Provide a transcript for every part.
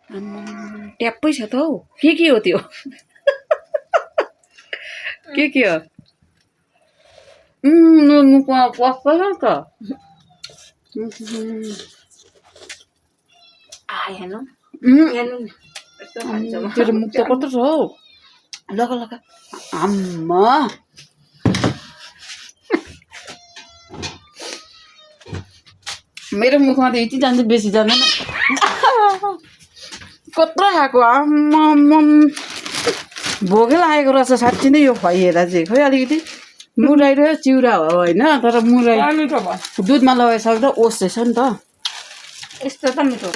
ट्याप्पै छ त हौ के हो त्यो के हो मुखमा पस्दैन त हेर्नु तेरो मुख त कत्रो छ हौ लगा आम्मा मेरो मुखमा त यति जान्छ बेसी जाँदैन कत्रो खाएको आम्मा भोकै लागेको रहेछ साँच्ची नै यो खुवाइहेर चाहिँ खोइ अलिकति मुराई र चिउरा हो होइन तर मुराई दुधमा लगाइसक्दा ओस्छ नि त यस्तो त मिठो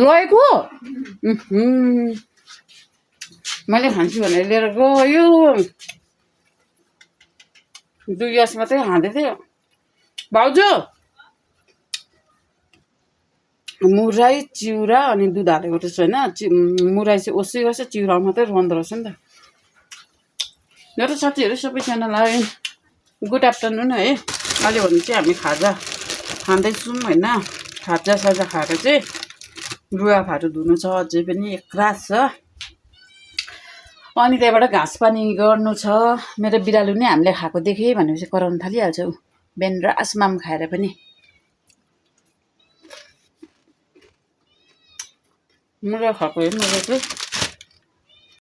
लगेको मैले खान्छु भनेर लिएर गयो 2 ग्लास मात्रै खाँदै थियो भाउजू मुराई चिउरा अनि दुध हालेको रहेछ होइन मुराई चाहिँ ओस्दै चिउरा मात्रै रहँदो रहेछ नि त मेरो साथीहरू सबैजनालाई गुड आफ्टरनुन है अहिले भने चाहिँ हामी खाजा खाँदैछौँ होइन खाजा साजा खाएर चाहिँ लुगाफाहरू धुनु छ अझै पनि एक रात छ अनि त्यहाँबाट घाँस पानी गर्नु छ मेरो बिरालो नै हामीले खाएको देखेँ भनेपछि कराउनु थालिहाल्छ ऊ बिहान रासमाम खाएर पनि मुला खाएको हेर्नु रहेछ